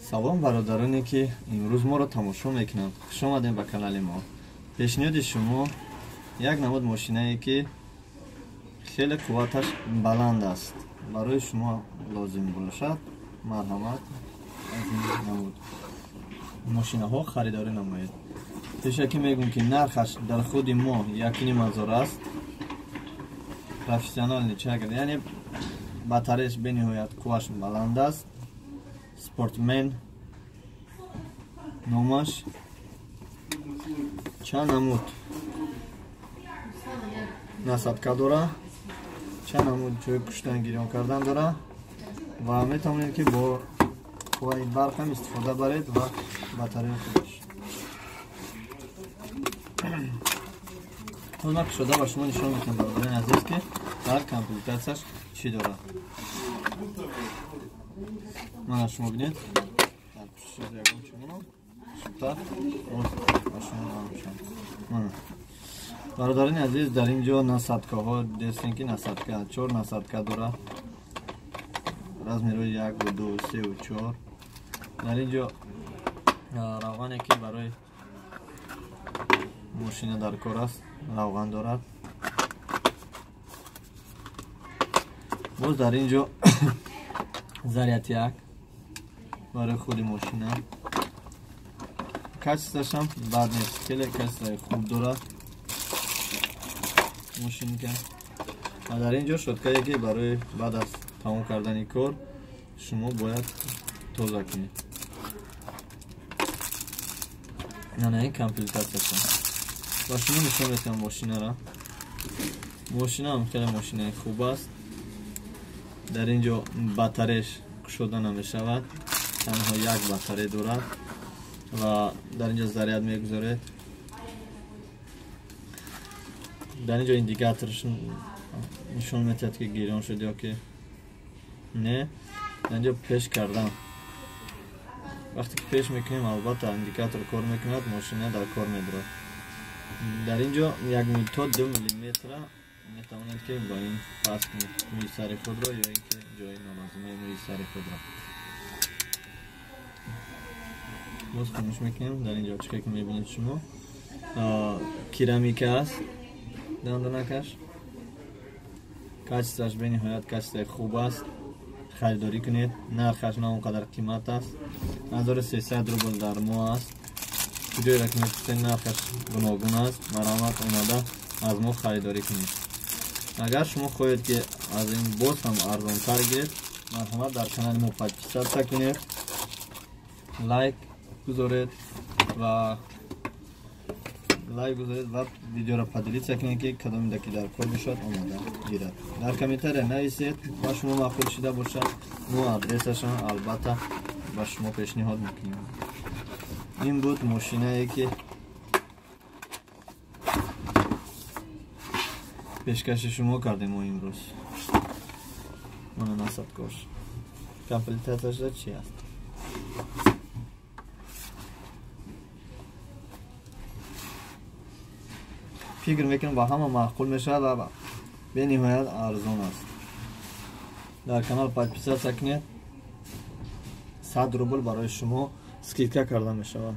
Салом бародароне ки имрӯз моро тамошо мекунанд, хуш омадем ба канали мо. Пешниҳоди шумо як намуд мошинае ки хеле қувваташ баланд аст. Барои шумо лозим бошад, марҳамат аз ин намуд мошинаҳо харидорӣ намоед. Пешакӣ мегӯм ки нархаш дар худи мо 1,5 ҳазор аст. Профессиональный чагр, яъне батареяш бениҳоят қувваш баланд аст. Спортмен номаш чанд намуд насадка дора, чанд намуд ҷои куштан гирён кардан дора ва метавонед ки бо қувваи барқ ҳам истифода баред ва батарея худаш. Ҳозир ман кушода ба шумо нишон медиҳам, бародарони азиз, ки дар комплектатсияш чӣ дорад. Мана шумо бинед, дар пушташ ягон чӣ монам, шута боз ба шумо намешам. Мана бародарони азиз, дар ин ҷо насадкаҳо дестем ки насадка, 4 насадка дора, размерҳои 1, 2, 3, 4. Дар ин ҷо равғане ки барои мошина дар кор аст, равған дорад. Боз дар ин ҷо заряд 1 барои худи мошина. Качествашам бад нест, хеле качестваи хуб дорад мошинка. Ва дар ин ҷо щёткае ки барои баъд аз тамом кардани кор шумо бояд тоза кунед. Ана ин комплектатсияшон. Ба шумо нишон медиҳам мошинара. Мошинаам хеле мошинаи хуб аст. Дар ин ҷо батареяш кушода намешавад, танҳо як батарея дорад ва дар ин ҷо заряд мегузоред. Дар ин ҷо индикаторш нишон медиҳад ки гирён шуд ё ки не. Дар ин ҷо пеш кардан, вақте ки пеш мекунем, албатта индикатор кор мекунад, мошина дар кор медорад. Дар ин ҷо 1 то 2 миллиметра метавонед ки бо ин паст кунед мӯи сари худро ё ин ки ҷои нолозимаи мӯи сари худро. Боз хомӯш мекунем. Дар ин ҷо чӣ ки мебинед шумо, керамика аст дандонакаш. Качестваш бениҳоят качестваи хуб аст. Харидорӣ кунед. Нархаш на он қадар қимат аст, 1300 рубл дар моҳ аст. Куҷоеро ки мепурсед нархаш гуногун аст. Марҳамат омада аз мо харидорӣ кунед. Агар шумо хоҳед ки аз ин боз ҳам арзонтар гиред, марҳамат дар канали мо подписаться кунед, лайк гузоред ва лайк гузоред ва видеоро поделиться кунед ки кадомида ки дар кор бошад омода гирад. Дар комментария нависед ба шумо маъқул шида бошад, мо адресашон албатта ба шумо пешниҳод мекунем. Ин буд мошинае ки пешкаши шумо кардем мо имрӯз. Мана насадкош. Комплектатсияш чи аст? Фикр мекунам ба ҳама маъқул мешавад ва бениҳоят арзон аст. Дар канал подписаться кунед, 100 рубл барои шумо скидка карда мешавад.